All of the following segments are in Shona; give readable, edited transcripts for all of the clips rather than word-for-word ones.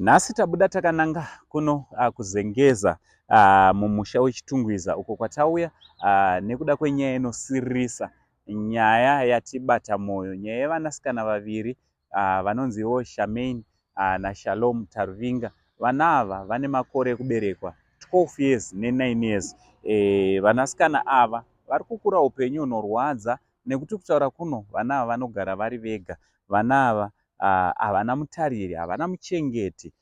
Nhasi tabuda takananga kuno kuZengeza mumusha weChitungwiza uko kwatauya nekuda kwenyaya inosiririsa, nyaya yatibata mwoyo, nyaya yevanasikana vaviri vanonziwo Charmaine naShalom Taruvinga. Vana ava vane makore ekuberekwa 12 years ne9 years. Vanasikana ava vari kukura upenyu hunorwadza nekuti kutaura kuno vana ava vanogara vari vega. Vana ava havana mutariri, havana muchengeti,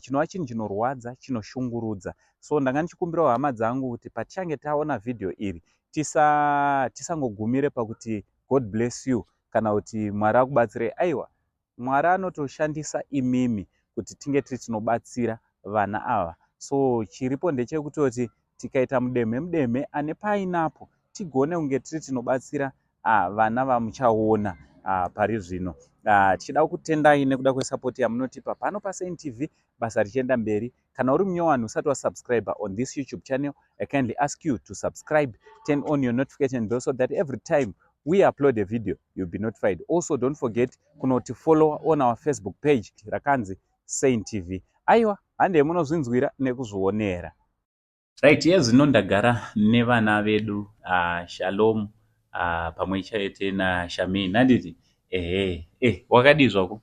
chinova chinhu chinorwadza, chinoshungurudza. So ndanga ndichikumbirawo hama dzangu kuti patichange taona vhidhiyo iri tisangogumire pakuti God bless you kana kuti Mwari akubatsirei. Aiwa, Mwari anotoshandisa imimi kuti tinge tiri tinobatsira vana ava. So chiripo ndechekutoti tikaita mudemhe mudemhe ane painapo tigone kunge tiri tinobatsira vana vamuchaona pari zvino. Tichida kutendai nekuda kwesapoti yamunotipa pano paSaint TV, basa richienda mberi. Kana uri munyowani usati wasubscribe on this YouTube channel, I kindly ask you to subscribe, turn on your notification bell so that every time we upload a video you'll be notified. Also, don't forget kunoti follow on our Facebook page rakanzi Saint TV. Aiwa, handei munozvinzwira nekuzvionera. Right, yezvino ndagara nevana vedu Shalom pamwe chete naShamin, handiti? Ehe, wakadii zvako?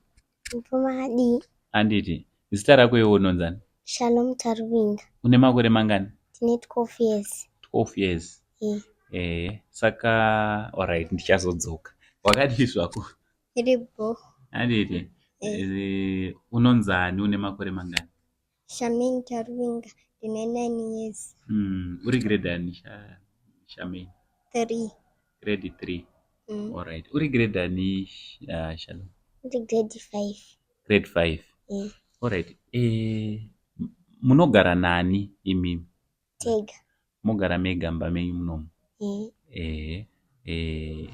Makadii? Handiti. Zita rako iwe unonzani? Shalom Taruvinga. Une makore mangani? Ndine 12 years. 12 years. Eh. Ehe, saka alright, ndichazodzoka. Wakadii zvako? Iripo. Handiti. Eh. Unonzani, une makore mangani? Charmaine Taruvinga. Ndine 9 years. Uri grade ani, Charmaine? 3. Grade 3. Mm. Alright. Uri grade ani, Shalom? Ndiri grade 5. Grade 5. Eh. Alright. Munogara nani imimi? Tega. Mogara mega mumba menyu munomu? Eh. Ehe.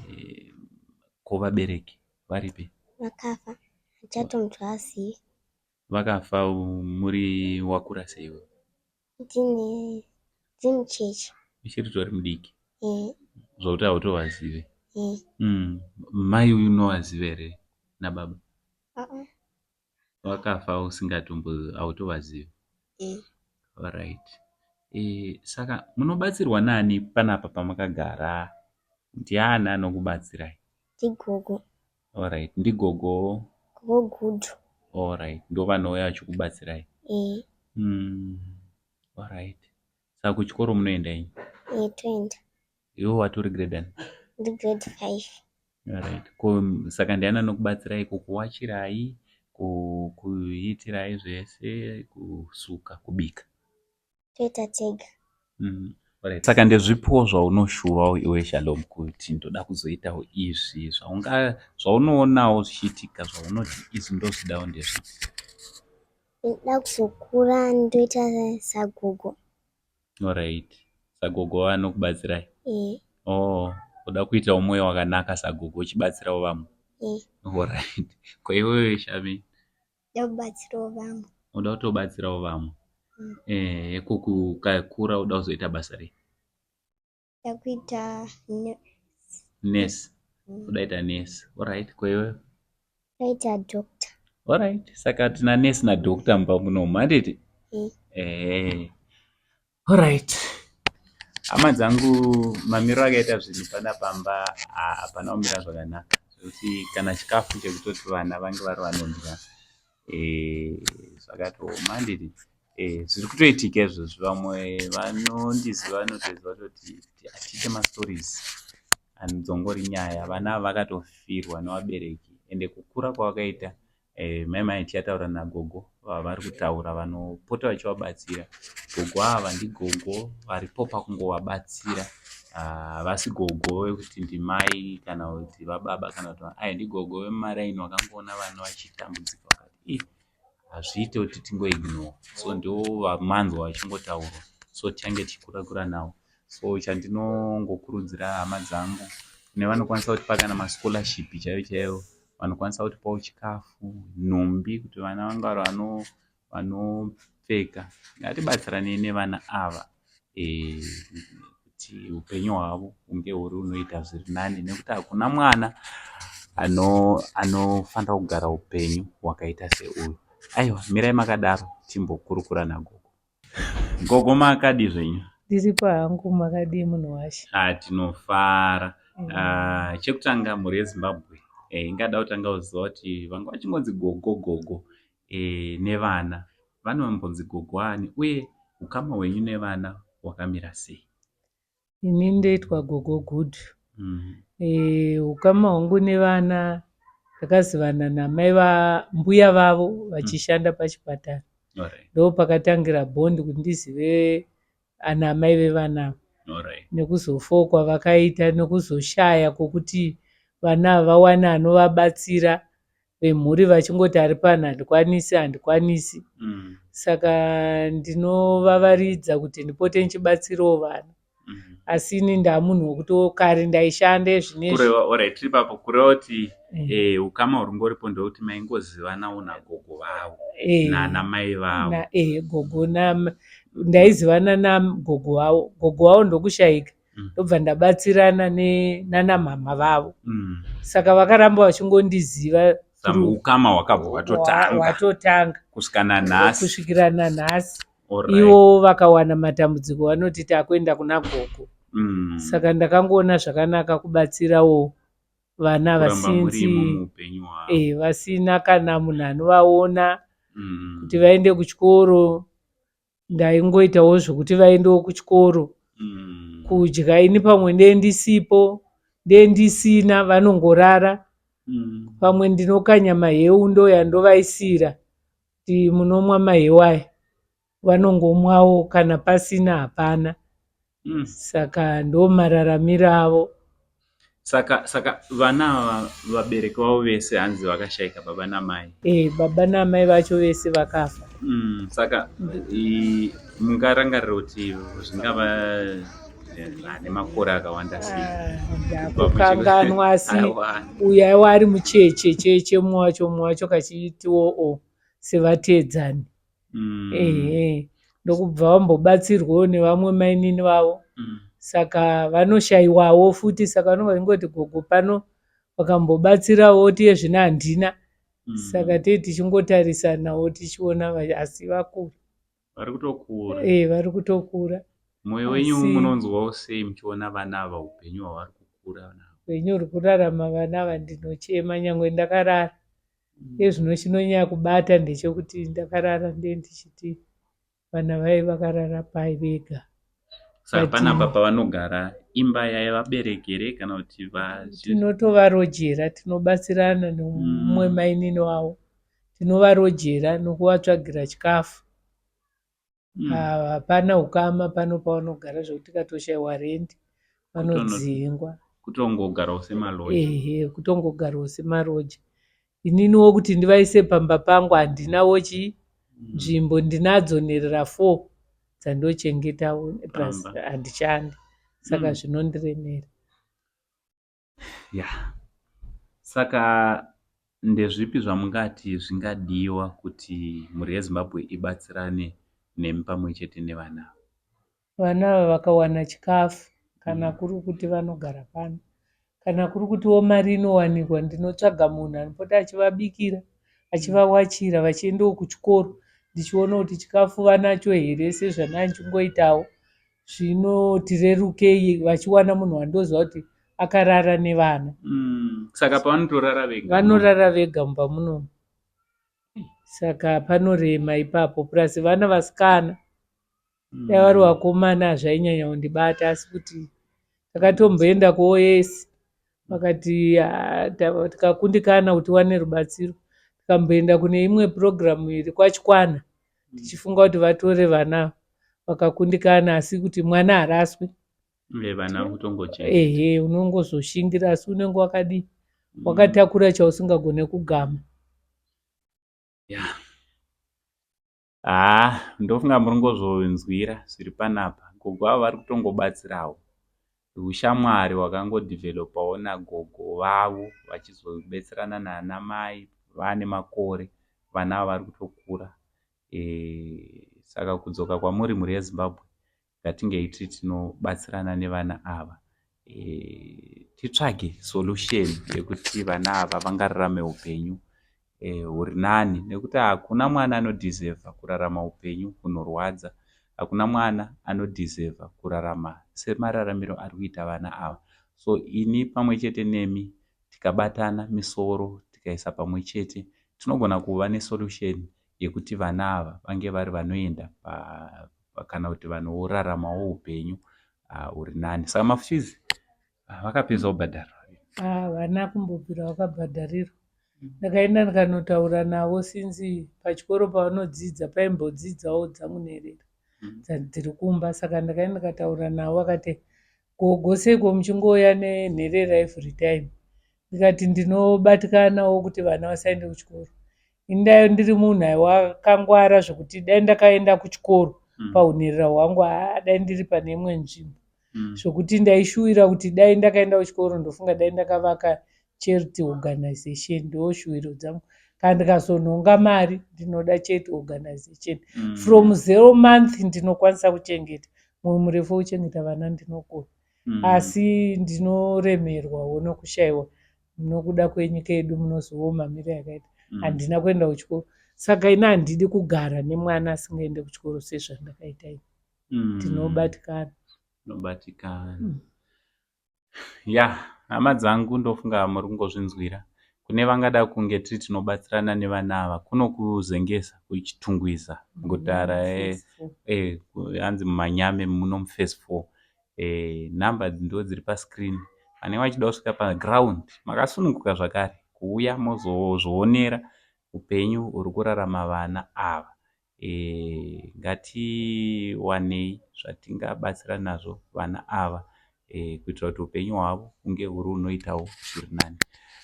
Ko vabereki varipi? Vakafa. Handichatombovazivi. Vakafa muri wakura sei iwe? Ndine ndiri mucheche. Uchiri mudiki? Eh. Zvokuti hautovazive. Eh. Mai unovaziva here nababa? Uh-uh. Vakafa usingatombo hautovazivi. Eh. Alright. Saka munobatsirwa nani panapa pamakagara? Ndiani anokubatsirai? Ndigogo. Alright. Ndigogo. Gogo Gudu. Alright. Ndo vanouya vachikubatsirai. Eh. Alright. Saka kuchikoro munoenda imi? Eh, toenda. Iwe watori grade ani? Ndiri grade 5. Alright. Ko saka ndiani anokubatsirai kukuwachirai, kukuitirai zvese, kusuka, kubika? Toita tega. Alright. Saka ndezvipiwo zvaunoshuvawo iwe Shalom kuti ndoda kuzoitawo izvi zvaunoonawo zvichiitika zvaunoti izvi ndozvidawo ndezvipi? Ndinoda kuzokura ndoita sagogo. Alright. Sagogo vanokubatsirai? Eh. Oh, uda kuitawo mwoyo wakanaka sagogo uchibatsirawo vamwe? Eh. Alright. Ko iwewe Shami? Ndoda kubatsirawo vamwe. Uda kutobatsirawo vamwe? Mm. Ko kukura uda kuzoita basa rei? Ndoda kuita Nurse. Mm. Uda kuita nurse. Alright. Ko iwewe? Ndoita doctor. Alright. Saka tina nurse nadoctor mumba munomu, handiti? Eh. Alright. Hama dzangu, mamiriro akaita zvinhu pana pamba hapana kumira zvakanaka. Zvekuti kana chikafu chekutoti vana vange vari vanodya zvakatooma, handiti? Zviri kutoitika izvozvi, vamwe vanondiziva vanotoziva kutoti hatiite mastories dzongori nyaya. Vana ava vakatofirwa nevabereki ende kukura kwavakaita, mai tichataura nagogo vari kutaura vanopota vachivabatsira. Gogo ava ndigogo varipo pakungovabatsira, havasi gogo vekuti ndimai kana kuti vababa kana kuti ai, ndigogo vemumaraini vakangoona vana vachitambudzika vakati ii hazviite kuti tingoignore. So ndo vamanzwa vachingotaurwa, so tichange tichikurakura navo. So chandinongokurudzira hama dzangu kune vanokwanisa kutipa kana mascholarship chaivo chaivo, vanokwanisa kutipawo chikafu, nhumbi kuti vana vange vari vanopfeka, ngatibatsiranei nevana ava kuti upenyu hwavo hunge huri hunoita zviri nani nekuti hakuna mwana anofanira kugara upenyu hwakaita seuyu. Aiwa, mirai makadaro timbokurukura nagogo. Gogo makadii zvenyu? Ndiripo hangu, makadii munhu washe? Ah, tinofara. Ah, chekutanga mhuri yeZimbabwe eh, ingada kutanga kuziva kuti vanga vachingonzi gogo gogo eh, nevana vanombonzi gogo ani uye ukama hwenyu nevana hwakamira sei? Ini ndoitwa gogo Good. E, ukama hwangu nevana ndakazivana namai va mbuya vavo vachishanda pachipatara. Ndo pakatangira bond kuti ndizive ana amai vevana ava. Nekuzofawo kwavakaita nekuzoshaya kwokuti vana ava vawane anovabatsira vemhuri vachingoti ari pano handikwanisi handikwanisi. Saka ndinovavaridza kuti ndipote ndichibatsirawo vana. Asi ini ndamunhu wekuti kare ndaishanda zvinezvi. Kureva, alright, tiri ipapo kureva kuti eh, ukama huri ngoripo ndekuti maingozivanawo nagogo vavo nana mai vavo. Eh, gogo na ndaizivana nagogo vavo, gogo vavo ndokushayika ndobva ndabatsirana nana mhamha vavo. Saka vakaramba vachingondiziva. Saka ukama hwakabva hwatotanga hwatotanga kusvika nanhasi. Kusvikira nanhasi. Ivo vakawana matambudziko vanoti takuenda kuna gogo. Saka ndakangoona zvakanaka kubatsirawo vana Kuramba murimo vasinzi muupenyu hwavo. Vasina kana munhu anovaona kuti vaende kuchikoro. Ndaingoitawo zvokuti vaendewo kuchikoro. Kudya ini pamwe ndee ndisipo, ndee ndisina, vanongorara. Pamwe ndinokanya maheu ndouya ndovaisira kuti munomwa maheu aya. Vanongomwawo kana pasina hapana. Saka ndo mararamiro avo. Saka vana ava vabereki vavo vese hanzi vakashayika, baba namai? E, baba namai vacho vese vakafa. Saka mungarangarira kuti zvingava ane makore akawanda sei? Ndakukanganwa asi Aiwa. Uyu aiwa ari mucheche cheche, mumwe wacho kachitiwo o sevateedzani. Ehe, ndokubva vambobatsirwawo nevamwe mainini vavo. Saka vanoshayiwawo futi, saka vanonga vachingoti gogo pano vakambobatsirawo oti zvino handina. Saka tei tichingotarisanawo tichiona asi vakura. Vari kutokura. E, vari kutokura. Mwoyo wenyu munonzwawo sei muchiona vana ava, upenyu hwavari kukura nahwo? Upenyu huri kurarama vana ava ndinochema nyangwe ndakarara. Ezvino chinonyanya kubata ndechekuti ndakarara ndee ndichiti vana vai vakarara pai vega. Saka But panapa pavanogara imba yaivabereki here kana kuti Tinotovarojera, tinobatsirana nemumwe mainini wavo. Tinovarojera nokuvatsvagira chikafu. Hapana ukama pano pavanogara zvekuti tikatoshayiwa rendi vanodzingwa. Kutongogarawo semaloja. Ehe, kutongogarawo semaroja. Ininiwo kuti ndivaise pamba pangu handinawo chi nzvimbo, ndinadzo nherera 4 dzandochengetawo plus Pamba. Handishandi. Saka zvinondiremera. Ya, saka ndezvipi zvamungati zvingadiwa kuti mhuri yeZimbabwe ibatsirane nemi pamwe chete nevana ava? Vana ava vakawana chikafu, kana kuri kuti vanogara pano, kana kuri kutiwo mari inowanikwa, ndinotsvaga munhu anopota achivabikira, achivawachira vachiendawo kuchikoro, ndichiona kuti chikafu vanacho here sezvandanga ndichingoitawo. Zvinoti rerukei vachiwana munhu wandoziva kuti akarara nevana. Saka pavanotorara vega? Vanorara vega mumba munomu, saka panorema ipapo. Plus vana vasikana, dai vari vakomana hazvainyanya kundibata, asi kuti takatomboenda kuOS vakati "Ah, tikakundikana kuti tiwane rubatsiro." Tikamboenda kune imwe purogiramu iri kwaChikwana tichifunga kuti vatore vana, vakakundikana, asi kuti mwana haraswi. Vana kutongochengeta. Ehe, unongozoshingira asi unenge wakadii, wakatakura chausingagone kugama. Ya, haa, ndofunga muri ngozvonzwira zviri panapa. Gogo ava vari kutongobatsirawo, ushamwari hwakangodhivhelopawo nagogo vavo vachizobetserana naana mai vaane makore. Vana ava vari kutokura. Saka kudzoka kwamuri, mhuri yeZimbabwe, ngatingei tiri tinobatsirana nevana ava, titsvage solution yekuti vana ava vangararame upenyu. huri nani nekuti hakuna mwana anodhizevha kurarama upenyu hunorwadza. Hakuna mwana anodhizevha kurarama semararamiro ari kuita vana ava. So ini pamwe chete nemi tikabatana misoro tikaisa pamwe chete tinogona kuva nesolution yekuti vana ava vange vari vanoenda pa, kana kuti vanoraramawo upenyu huri nani. Saka mafees vakapedza kubhadharwa? Havana kumbobvira vakabhadharirwa. Ndakaenda ndikanotaura navo since pachikoro pavanodzidza paimbodzidzawo dzangu nherera dziri kumba. Saka ndakaenda ndikataura navo vakati gogo seiko muchingouya nenherera every time. Ndikati ndinobatikanawo kuti vana vasaende kuchikoro. Ini dai ndiri munhu wakangwara zvekuti dai ndakaenda kuchikoro paunherera hwangu haa dai ndiri pane imwe nzvimbo. Zvokuti ndaishuwira kuti dai ndakaenda kuchikoro ndofunga dai ndakavaka charity organization ndoshuwiro dzangu. Kana ndikazonhonga mari ndinoda charity organization. From 0 month ndinokwanisa kuchengeta. Mwoyo murefu wekuchengeta vana ndinokona. Asi ndinoremerwawo nokushaiwa nokuda kwenyika yedu munozivawo mamiriro yakaita. Handina kuenda kuchikoro. Saka ini handidi kugara nemwana asingaende kuchikoro sezvandakaita ini. Ndinobatikana. Unobatikana. Ya, hama dzangu ndofunga muri kungozvinzwira. Kune vangada kunge tiri tinobatsirana nevana ava kuno kuZengeza, kuChitungwiza, guta hanzi muManyame muno muphase 4. Nhamba ndo dziri pascreen. Vanenge vachida kusvika paground makasununguka zvakare kuuya mozozvionera upenyu huri kurarama vana ava. Ngatiwanei zvatingabatsira nazvo vana ava kuitira kuti upenyu hwavo hunge huri hunoitawo zviri nani.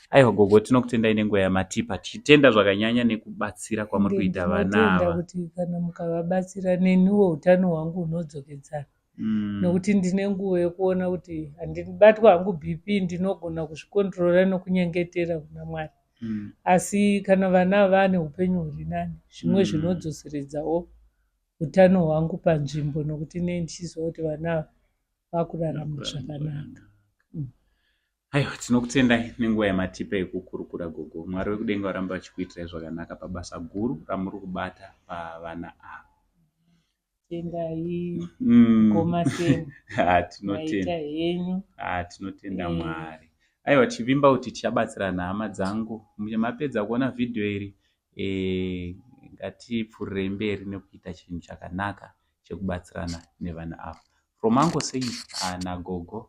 Aiwa gogo, tinokutendai nenguva yamatipa, tichitenda zvakanyanya nekubatsira kwamuri kuita vana Ndinotenda ava. kuti kana mukavabatsira neniwo utano hwangu hunodzokedzana. Nokuti ndine nguva yekuona kuti handibatwa hangu BP ndinogona kuzvikondirora nokunyengetera kuna Mwari. Asi kana vana vane upenyu huri nani zvimwe zvinodzoseredzawo utano hwangu panzvimbo nokuti nei ndichiziva kuti vana ava vakurarama zvakanaka. Aiwa, tinokutendai nenguva yamatipa yekukurukura gogo. Mwari wekudenga varambe vachikuitirai zvakanaka pabasa guru ramuri kubata pavana ava. Tendai mukoma Sam. Tinotenda. Maita henyu. Tinotenda Mwari. Aiwa, tichivimba kuti tichabatsirana hama dzangu. Mapedza kuona vhidhiyo iri, ngatipfuurirei mberi nekuita chinhu chakanaka chekubatsirana nevana ava. From Uncle Saint nagogo,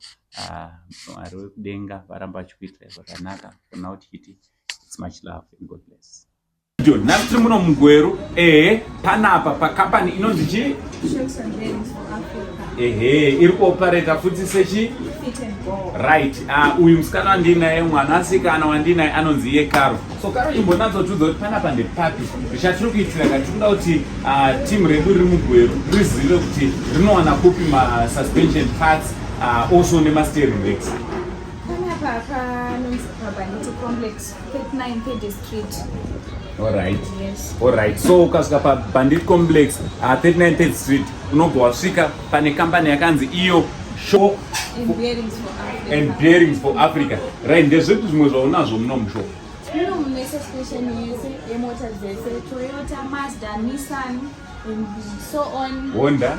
Mwari wekudenga varamba vachikuitirai zvakanaka. For now tichiti it's much love and God bless. Nhasi tiri muno muGweru, ehe, panapa pakambani inonzi chii? Ehe, iri kuoperata futi sechi? Right. Uyu musikana wandinaye, mwanasikana wandinaye anonzi iye Karo. So Karo, imbonatsotiudza kuti panapa ndepapi, zvichatiri kuitira ka tiri kuda kuti team redu riri muGweru rizive kuti rinowana kupi masuspension parts, also nemasteering racks. Panapa panonzi paBanditi Complex, 39 3rd Street. Alright. Yes. Alright. So ukasvika paBandit Complex, 39 3rd Street, unobva wasvika pane kambani yakanzi iyo Shock and Bearings for Africa. And Bearings for Africa. Right, ndezvipi zvimwe zvaunazvo muno mushow? Muno mune suspension yese yemota dzese, Toyota, Mazda, Nissan and so on. Honda.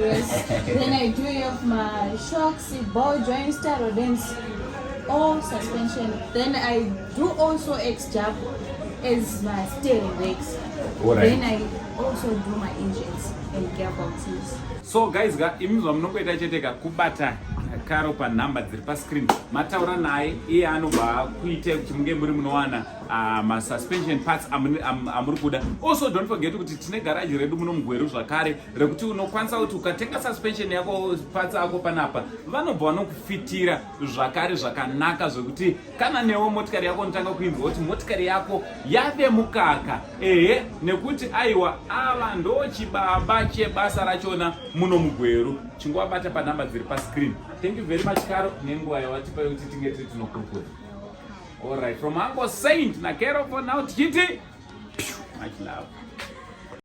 Yes. Then I do have my shocks, ball joints, tie rods, all suspension. Then I do also X-Jap as my steering racks. Then I also do my engines and gearboxes. So guys ka, imi zvamunongoita chete ka kubata Karo panhamba dziri pascreen, mataura naye, iye anobva kuitai kuti munge muri munowana masuspension parts amuri kuda. Also don't forget kuti tine garaji redu muno muGweru zvakare rekuti unokwanisa kuti ukatenga suspension yako, parts ako panapa, vanobva vanokufitira zvakare zvakanaka zvekuti kana newo motikari yako unotanga kuinzwa kuti motikari yako yave mukaka. Ehe, nekuti aiwa, ava ndo chibaba chebasa rachona muno muGweru. Chingovabata panhamba dziri pascreen. Thank you very much, Karo, nenguva yawatipa yekuti tinge tiri tinokurukura. Alright, from Uncle Saint naKaro, for now tichiti much love.